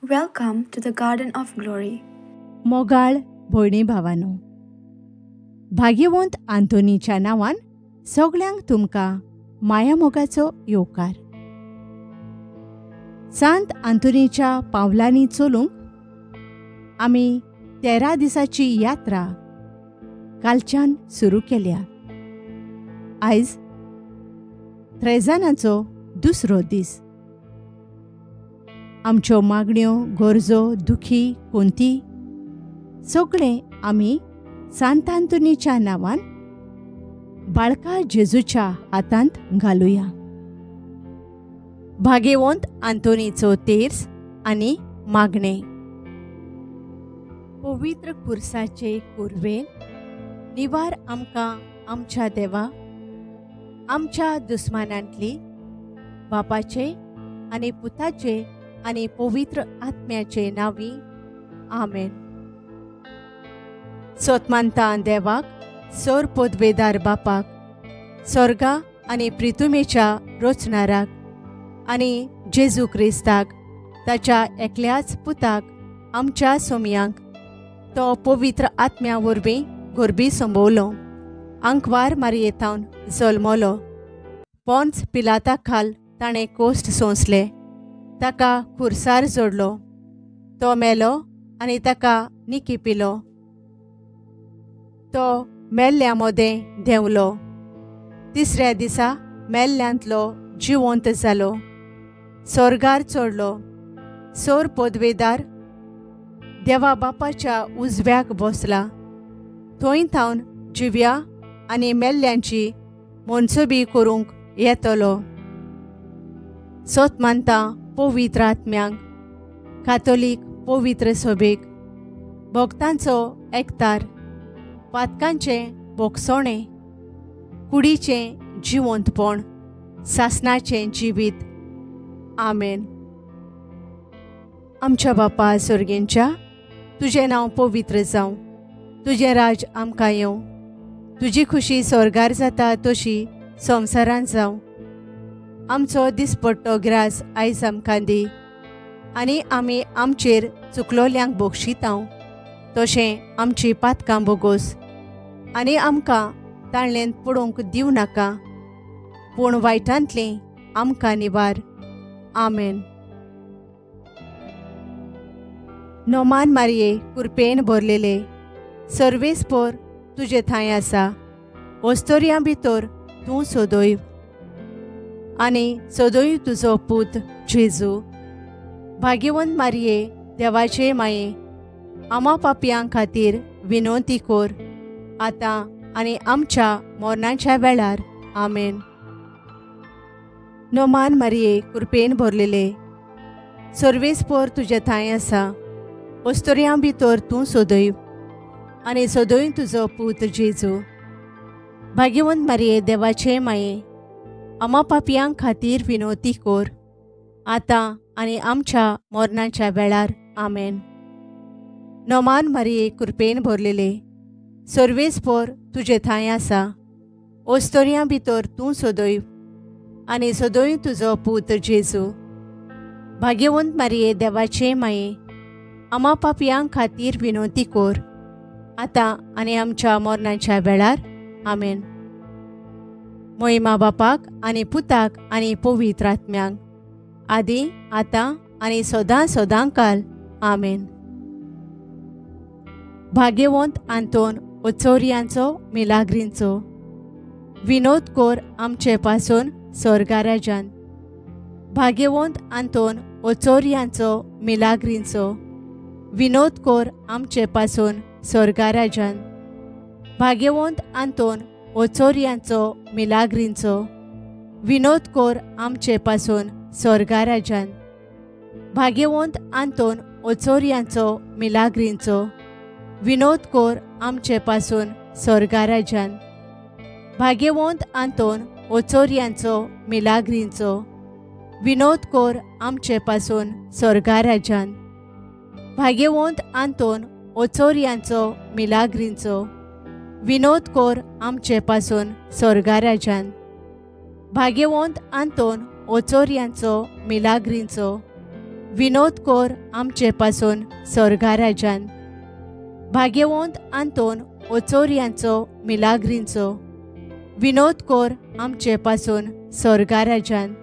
Welcome to the Garden of Glory. मोगाळ भयणी भावानो, भाग्यवंत आंतोनीच्या नांवान सगल्यांक तुमकां मायामोगाचो येवकार. सांत आंतोनीच्या पावलांनी चलूंक आमी 13 दिसाची यात्रा कालच्यान सुरू केल्या. आयज त्रेजानाचो दुसरो दीस. आमच्यो मागण्यो, गरजो, दुखी, कोंती सगळें आमी सांत आंतोनीच्या नांवान बाळका जेजूच्या हातांत घालुया. भाग्यवंत आंतोनीचो तेर्स आनी मागणें. पवित्र कुर्साचे कुरवेन निवार आमकां आमच्या देवा, आमच्या दुस्मानांतली बापाचे आनी पुताचे आनी पवित्र आत्म्याचे नांवी, आमेन. सोतमानता देवाक, सोर पोदवेदार बापाक, सोर्गा आनी प्रितुमेच्या रोचणाराक आनी जेजू क्रिस्ताक, ताच्या एकल्याच पुताक, आमच्या सोमयांक, तो पवित्र आत्म्या वरवीं गोरबी संभवलो, आंकवार मारयेतावन जल्मलो, पोंच पिलाता खाल ताणें कोश्ट सोंसले, ताका खुर्सार जोडलो, तो मेलो आनी ताका निकी पिलो, तो मेल्ल्या मोदें देंवलो, तिसऱ्या दिसा मेल्ल्यांतलो जिवंत जालो, सोर्गार चडलो, सोर पदवेदार देवा बापाच्या उजव्याक बसला, थंय थावन जिव्या आनी मेल्ल्यांची मनसोबी करूंक येतलो. सोत मानता पवित्र आत्म्यांक, कातोलीक पवित्र सभेक, भक्तांचो एकतार, पातकांचें बोगसोणें, कुडीचें जिवंतपण, सासनाचें जिवीत. आमेन. आमच्या बापा सोर्गेंच्या, तुजें नांव पवित्र जावं, तुजें राज आमकां येवं, तुजी खुशी सोर्गार जाता तशी संवसारांत जावं. आमचो दिसपट्टो ग्रास आयज आमकां दी आनी आमी आमचेर चुकलोल्यांक बोगशितांव तशें आमची पातकां बोगोस आनी आमकां ताणलेन पडोवंक दिवं नाका, पूण वायटांतलें आमकां निवार. आमेन. नोमान मारये, कुरपेन भरलेले सर्वेस्पोर तुजे थंय आसा, ओस्तोरयां भितर तूं सोदोय आनी सदोय तुजो पूत जेजू. भाग्यवंत मारये, देवाचे माये, आमा पापयां खातीर विनवती कोर, आतां आनी आमच्या मरणाच्या वेळार. आमेन. नोमान मारये, कुरपेन भरलेले सर्वेस्पोर तुजे थंय आसा, ओस्तोरयां भितर तूं सोदय आनी सदोय तुजो पूत जेजू. भाग्यवंत मारये, देवाचे माये, आमा पापयां खातीर विनवती कोर, आतां आनी आमच्या मरणाच्या वेळार. आमेन. नोमान मारये, कुरपेन भरलेले सर्वेस्पोर तुजे थंय आसा, ओस्तोरयां भितर तूं सोदय आनी सदोय तुजो पूत जेजू. भाग्यवंत मारये, देवाचे माये, आमा पापयां खातीर विनवती कोर, आतां आनी आमच्या मरणाच्या वेळार. आमेन. मोहिमा बापाक आनी पुताक आनी पवित्र आत्म्यांक, आदी आतां आनी सदां सदां काल. आमेन. भाग्यवंत आंतोन ओचोरियांचो मिलाग्रींचो विनोद कोर आमचे पासून सोर्गाराजान. भाग्यवंत आंतोन ओचोरियांचो मिलाग्रींचो विनोद कोर आमचे पासून सोर्गाराजान. भाग्यवंत आंतोन ओचोरियांचो मिलाग्रींचो विनोद कोर आमचे पासून सोर्गाराजान. भाग्यवंत आंतोन ओचोरियांचो मिलाग्रींचो विनोद कोर आमचे पासून सोर्गाराजान. भाग्यवंत आंतोन ओचोरियांचो मिलाग्रींचो विनोद कोर आमचे पासून सोर्गाराजान. भाग्यवंत आंतोन ओचोरियांचो मिलाग्रींचो विनोद कोर आमचे पासून सोर्गाराजान. भाग्यवंत आंतोन ओचोरियांचो मिलाग्रींचो विनोद कोर आमचे पासून स्वर्गाराजान। भाग्यवंत आंतोन ओचोरियांचो मिलाग्रींचो विनोद कोर आमचे पासून स्वर्गाराजान।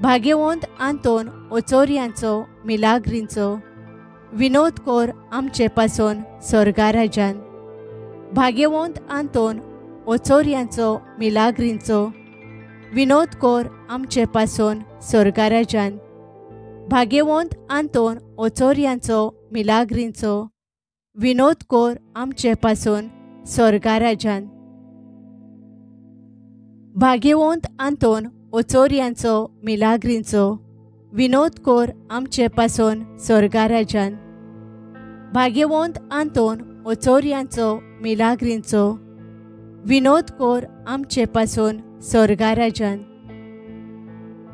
भाग्यवंत आंतोन ओचोरियांचो मिलाग्रींचो विनोद कोर आमचे पासून स्वर्गाराजान। भाग्यवंत आंतोन ओचोरियांचो मिलाग्रींचो विनोद कोर आमचे पासून स्वर्गाराजान। भाग्यवंत आंतोन ओचोरियांचो मिलाग्रींचो विनोद कोर आमचे पासून स्वर्गाराजान। भाग्यवंत आंतोन ओचोरियांचो मिलाग्रींचो विनोद कोर आमचे पासून स्वर्गाराजान। भाग्यवंत आंतोन ओचोरियांचो मिलाग्रींचो विनोद कोर आमचे पासून स्वर्गाराजान।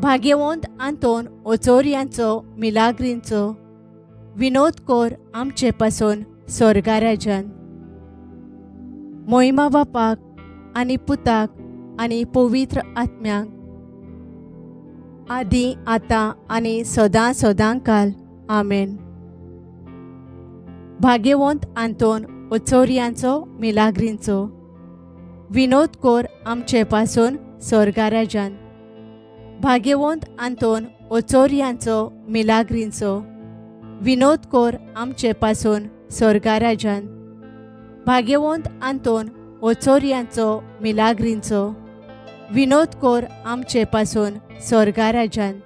भाग्यवंत आंतोन ओचोरियांचो मिलाग्रींचो विनोद कोर आमचे पासून स्वर्गाराजान। मोहिमा बापाक आनी पुताक आनी पवित्र आत्म्याक आदी आतां आनी सदां सदां काल आमेन। भाग्यवंत आंतोन ओचोरियांचो मिलाग्रींचो विनोद कोर आमचे पासून स्वर्गाराजान। भाग्यवंत आंतोन ओचोरियांचो मिलाग्रींचो विनोद कोर आमचे पासून स्वर्गाराजान। भाग्यवंत आंतोन ओचोरियांचो मिलाग्रींचो विनोद कोर आमचे पासून स्वर्गाराजान।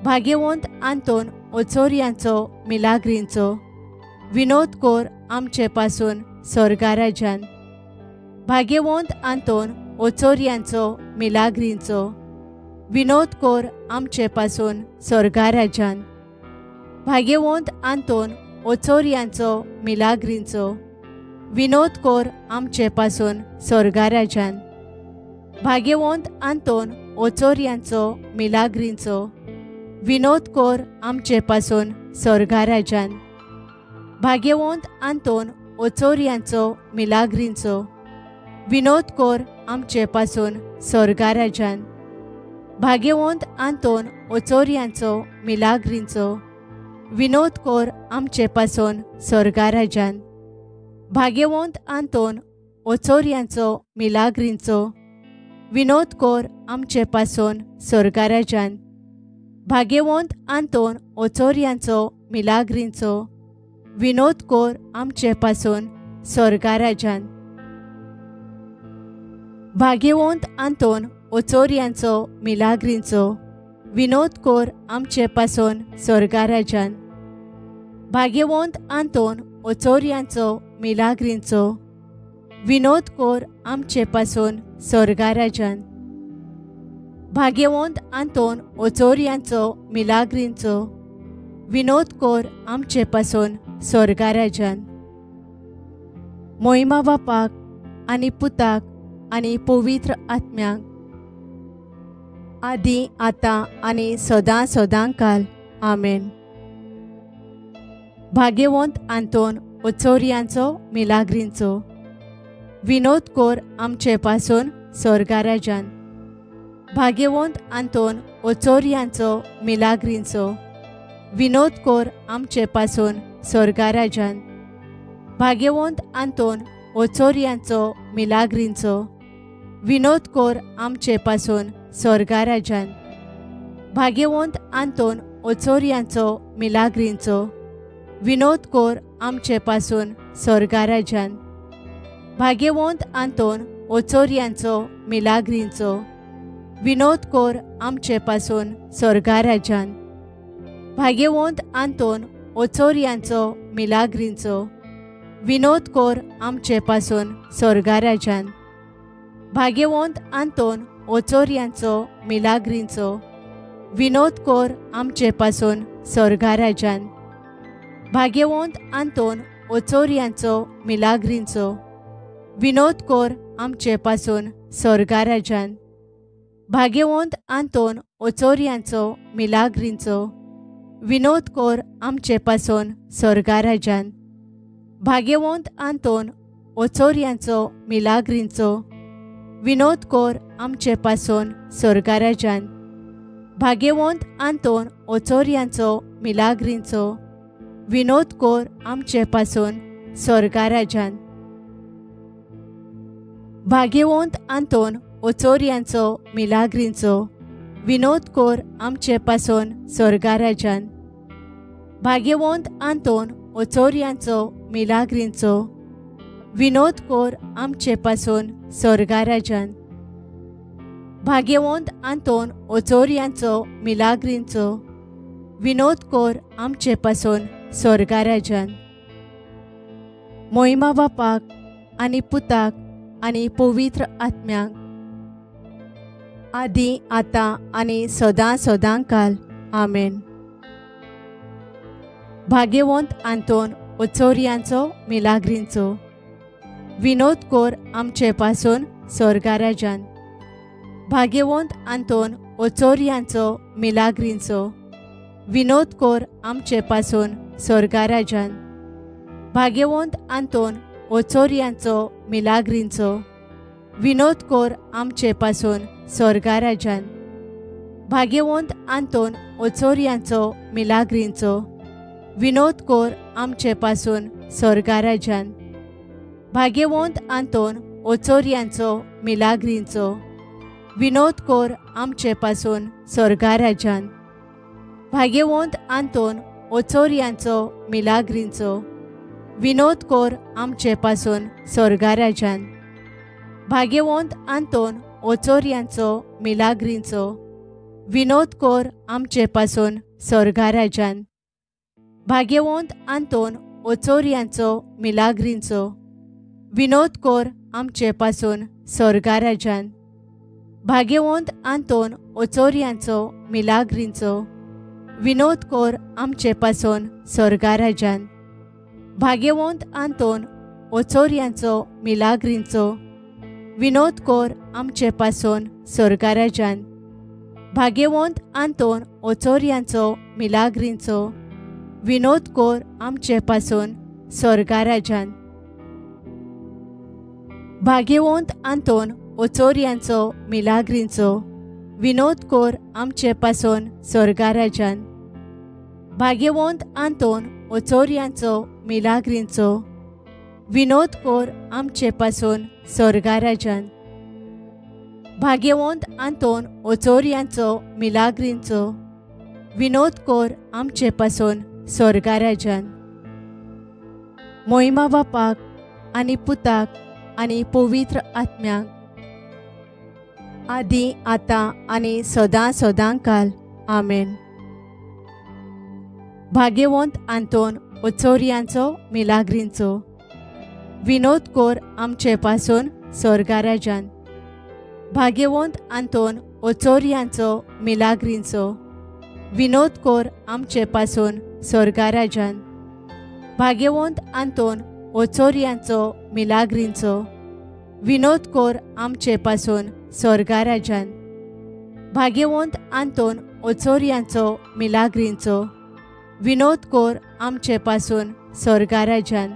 भाग्यवंत आंतोन ओचोरियांचो मिलाग्रींचो विनोद कोर आमचे पासून स्वर्गाराजान। भाग्यवंत आंतोन ओचोरियांचो मिलाग्रींचो विनोद कोर आमचे पासून स्वर्गाराजान। भाग्यवंत आंतोन ओचोरियांचो मिलाग्रींचो विनोद कोर आमचे पासून स्वर्गाराजान। भाग्यवंत आंतोन ओचोरियांचो मिलाग्रींचो विनोद कोर आमचे पासून स्वर्गाराजान। भाग्यवंत आंतोन ओचोरियांचो मिलाग्रींचो विनोद कोर आमचे पासून स्वर्गाराजान। भाग्यवंत आंतोन ओचोरियांचो मिलाग्रींचो विनोद कोर आमचे पासून स्वर्गाराजान। भाग्यवंत आंतोन ओचोरियांचो मिलाग्रींचो विनोद कोर आमचे पासून स्वर्गाराजान। भाग्यवंत आंतोन ओचोरियांचो मिलाग्रींचो विनोद कोर आमचे पासून स्वर्गाराजान। भाग्यवंत आंतोन ओचोरियांचो मिलाग्रींचो विनोद कोर आमचे पासून स्वर्गाराजान। भाग्यवंत आंतोन ओचोरियांचो मिलाग्रींचो विनोद कोर आमचे पासून स्वर्गाराजान। भाग्यवंत आंतोन ओचोरियांचो मिलाग्रींचो विनोद कोर आमचे पासून स्वर्गाराजान। मोहिमा बापाक आनी पुताक आनी पवित्र आत्म्याक आदी आतां आनी सदां सदां काल आमेन। भाग्यवंत आंतोन ओचोरियांचो मिलाग्रींचो विनोद कोर आमचे पासून स्वर्गाराजान। भाग्यवंत आंतोन ओचोरियांचो मिलाग्रींचो विनोद कोर आमचे पासून स्वर्गाराजान। भाग्यवंत आंतोन ओचोरियांचो मिलाग्रींचो विनोद कोर आमचे पासून स्वर्गाराजान। भाग्यवंत आंतोन ओचोरियांचो मिलाग्रींचो विनोद कोर आमचे पासून स्वर्गाराजान। भाग्यवंत आंतोन ओचोरियांचो मिलाग्रींचो विनोद कोर आमचे पासून स्वर्गाराजान। भाग्यवंत आंतोन ओचोरियांचो मिलाग्रींचो विनोद कोर आमचे पासून स्वर्गाराजान। भाग्यवंत आंतोन ओचोरियांचो मिलाग्रींचो विनोद कोर आमचे पासून स्वर्गाराजान। भाग्यवंत आंतोन ओचोरियांचो मिलाग्रींचो विनोद कोर आमचे पासून स्वर्गाराजान। भाग्यवंत आंतोन ओचोरियांचो मिलाग्रींचो विनोद कोर आमचे पासून स्वर्गाराजान। भाग्यवंत आंतोन ओचोरियांचो मिलाग्रींचो विनोद कोर आमचे पासून स्वर्गाराजान। भाग्यवंत आंतोन ओचोरयांचो मिलाग्रींचो विनोद कोर आमचे पासून स्वर्गाराजान. भाग्यवंत आंतोन ओचोरयांचो मिलाग्रींचो विनोद कोर आमचे पासून स्वर्गाराजान. भाग्यवंत आंतोन ओचोरयांचो मिलाग्रींचो विनोद कोर आमचे पासून स्वर्गाराजान. भाग्यवंत आंतोन ओचोरयांचो मिलाग्रींचो विनोद कोर आमचे पासून स्वर्गाराजान. मोहिमा बापाक आनी पुताक आनी पवित्र आत्म्याक आदी आतां आनी सदां सदां काल. आमेन. भाग्यवंत आंतोन ओचोरयांचो मिलाग्रींचो विनोद कोर आमचे पासून स्वर्गाराजान. भाग्यवंत आंतोन ओचोरयांचो मिलाग्रींचो विनोद कोर आमचे पासून स्वर्गाराजान. भाग्यवंत आंतोन ओचोरयांचो मिलाग्रींचो विनोद कोर आमचे पासून स्वर्गाराजान. भाग्यवंत आंतोन ओचोरयांचो मिलाग्रींचो विनोद कोर आमचे पासून स्वर्गाराजान. भाग्यवंत आंतोन ओचोरयांचो मिलाग्रींचो विनोद कोर आमचे पासून स्वर्गाराजान. भाग्यवंत आंतोन ओचोरयांचो मिलाग्रींचो विनोद कोर आमचे पासून स्वर्गाराजान. भाग्यवंत आंतोन ओचोरयांचो मिलाग्रींचो विनोद कोर आमचे पासून स्वर्गाराजान. भाग्यवंत आंतोन ओचोरयांचो मिलाग्रींचो विनोद कोर आमचे पासून स्वर्गाराजान. भाग्यवंत आंतोन ओचोरयांचो मिलाग्रींचो विनोद कोर आमचे पासून स्वर्गाराजान. भाग्यवंत आंतोन ओचोरयांचो मिलाग्रींचो विनोद कोर आमचे पासून स्वर्गाराजान. भाग्यवंत आंतोन ओचोरयांचो मिलाग्रींचो विनोद कोर आमचे पासून स्वर्गाराजान. भाग्यवंत आंतोन ओचोरयांचो मिलाग्रींचो विनोद कोर आमचे पासून स्वर्गाराजान. भाग्यवंत आंतोन ओचोरयांचो मिलाग्रींचो विनोद कोर आमचे पासून स्वर्गाराजान. भाग्यवंत आंतोन ओचोरयांचो मिलाग्रींचो विनोद कोर आमचे पासून स्वर्गाराजान. मोहिमा बापाक आनी पुताक आनी पवित्र आत्म्याक आदी आतां आनी सदां सदां काल. आमेन. भाग्यवंत आंतोन ओचोरयांचो मिलाग्रींचो विनोद कोर आमचे पासून स्वर्गाराजान. भाग्यवंत आंतोन ओचोरयांचो मिलाग्रींचो विनोद कोर आमचे पासून स्वर्गाराजान. भाग्यवंत आंतोन ओचोरयांचो मिलाग्रींचो विनोद कोर आमचे पासून स्वर्गाराजान. भाग्यवंत आंतोन ओचोरयांचो मिलाग्रींचो विनोद कोर आमचे पासून स्वर्गाराजान.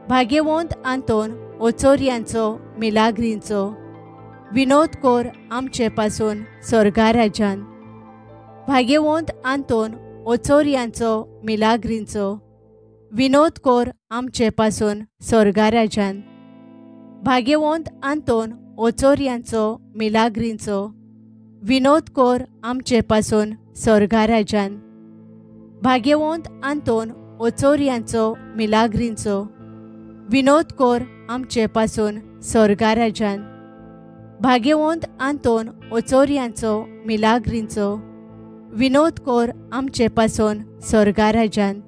भाग्यवंत आंतोन ओचोरयांचो मिलाग्रींचो विनोद कोर आमचे पासून स्वर्गाराजान. भाग्यवंत आंतोन ओचोरयांचो मिलाग्रींचो विनोद कोर आमचे पासून स्वर्गाराजान. भाग्यवंत आंतोन ओचोरयांचो मिलाग्रींचो विनोद कोर आमचे पासून स्वर्गाराजान. भाग्यवंत आंतोन ओचोरयांचो मिलाग्रींचो विनोद कोर आमचे पासून स्वर्गाराजान. भाग्यवंत आंतोन ओचोरयांचो मिलाग्रींचो विनोद कोर आमचे पासून स्वर्गाराजान.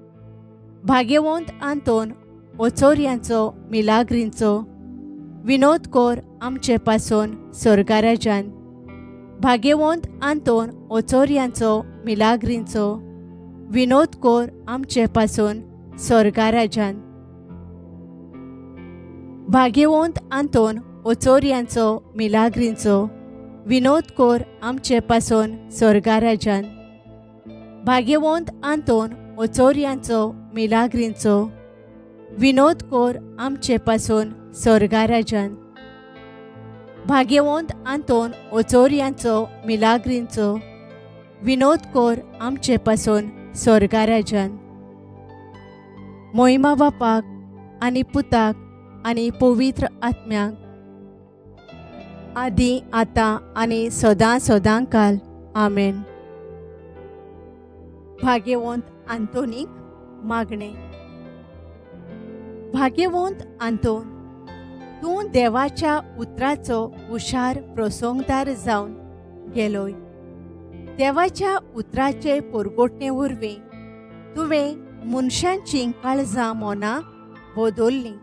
भाग्यवंत आंतोन ओचोरयांचो मिलाग्रींचो विनोद कोर आमचे पासून स्वर्गाराजान. भाग्यवंत आंतोन ओचोरयांचो मिलाग्रींचो विनोद कोर आमचे पासून स्वर्गाराजान. भाग्यवंत आंतोन ओचोरयांचो मिलाग्रींचो विनोद कोर आमचे पासून स्वर्गाराजान. भाग्यवंत आंतोन ओचोरयांचो मिलाग्रींचो विनोद कोर आमचे पासून स्वर्गाराजान. भाग्यवंत आंतोन ओचोरयांचो मिलाग्रींचो विनोद कोर आमचे पासून स्वर्गाराजान. मोहिमा बापाक आनी पुताक आनी पवित्र आत्म्याक, आदी आतां आनी सदां सदां काल. आमेन. भाग्यवंत आंतोनीक मागणें. भाग्यवंत आंतोन, तूं देवाच्या उतराचो हुशार प्रसंगदार जावन गेलोय. देवाच्या उतराचे पोरगोटणे वरवीं तुवें मनशांचीं काळजां मनां बदल्लीं.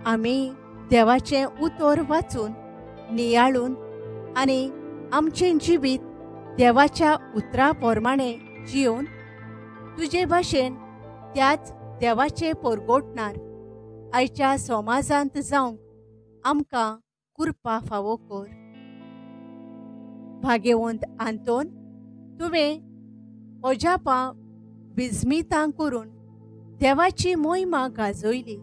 आमी देवाचें उतर वाचून नियाळून आनी आमचें जिवीत देवाच्या उतरा प्रमाणें जियोवन तुजे भाशेन त्याच देवाचे पोरगोटणार आयच्या समाजांत जावंक आमकां कृपा फावो कर. भाग्यवंत आंतोन, तुवें अजापां विस्मितां करून देवाची मोहिमा गाजयली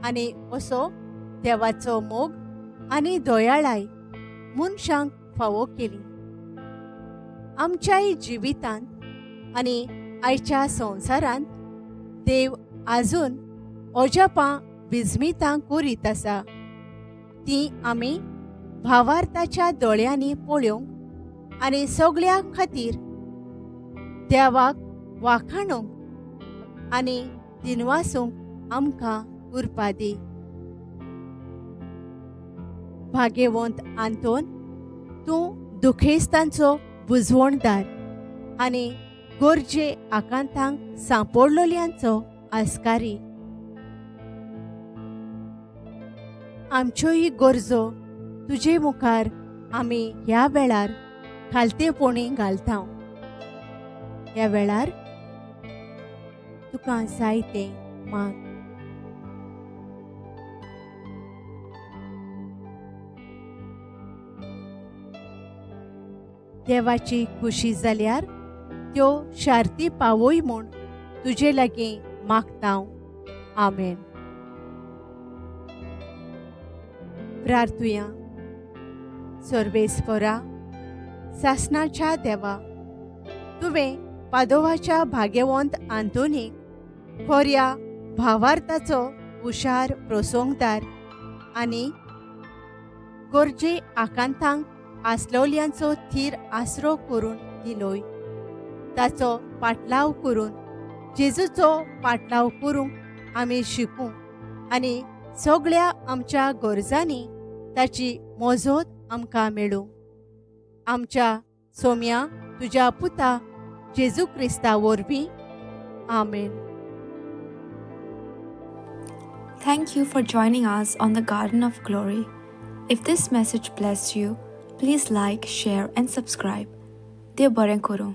आनी असो देवाचो मोग आनी दयाळाय मनशांक फावो केली. आमच्याय जिवितांत आनी आयच्या संवसारांत देव आजून अजापां विस्मितां करीत आसा. ती आमी भावार्थाच्या दोळ्यांनी पळोवंक आनी सगळ्यां खातीर देवाक वाखाणूंक आनी दिनवासूंक आमकां कृपा दी. भाग्यवंत आंतोन, तूं दुखेस्तांचो बुजवणदार आनी गरजे आकांतांक सांपडलोल्यांचो आस्कारी. आमच्योय गरजो तुजे मुखार आमी ह्या वेळार खालतेपणी घालता. ह्या वेळार तुका जाय तें माग. देवाची खुशी जाल्यार त्यो शार्ती पावय म्हूण तुजे लागीं मागता. आमेन. प्रार्थुया. सर्वेस्परा, सासणाच्या देवा, तुवें पादोवाच्या भाग्यवंत आंतोनीक खऱ्या भावार्थाचो हुशार प्रसंगदार आनी गरजे आकांतांक आसलोल्यांचो थीर आसरो करून दिलोय. ताचो पाटलाव करून जेजूचो पाटलाव करूंक आमी शिकूं आनी सगळ्या आमच्या गरजांनी ताची मजत आमकां मेळूं. आमच्या सोम्या तुज्या पुता जेजू क्रिस्ता वरवीं. आमेन. Thank you for joining us on the Garden of Glory. If this message blessed you, please like, share and subscribe. देव बरें करूं.